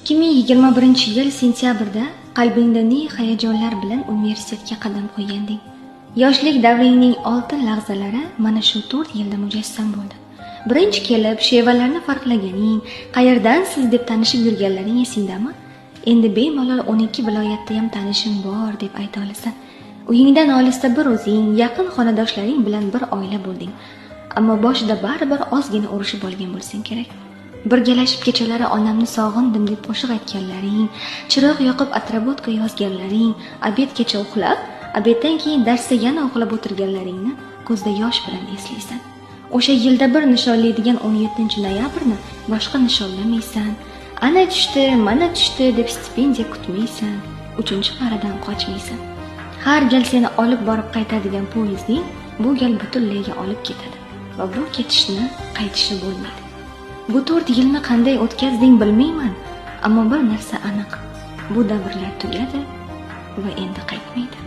2021-yil sentyabrda qalbingda ne hayajonlar bilan universitetga qadam qo'yganding. Yoshlik davringning oltin lahzalari mana shu 4 yilda mujassam bo'ldi. Birinchi kelib shevalarni farqlaganing, qayerdansiz deb tanishib yurganlaring esingdami? Endi bemalol 12 viloyatda ham tanishim bor deb ayta olasan. Uyingdan olisda bir o'zing, yaqin xonadoshlaring bilan bir oila bo'lding. Ammo boshida baribir ozgina urushib olgan bo'lsang kerak. Birgalashib kechalari onamni sog'indim deb qo'shiq aytganlaring, chiroq yoqib отработка yozganlaring, обед gacha uxlab, обед dan keyin darsda yana uxlab o'tirganlaringni ko'zda yosh bilan eslaysan. O'sha yilda bir nishonlaydigan 17 noyabrni boshqa nishonlamaysan. Ana tushdi, mana tushdi deb stipendiya kutmaysan. 3-paradan qochmaysan. Har gal seni olib borib qaytadigan poyezding bu gal butunlayga olib ketadi va bu ketishni qaytishi bo'lmaydi. Bu 4 yilni qanday o'tkazding bilmayman, ammo bir narsa aniq. Bu davrlar tugadi va endi qaytmaydi.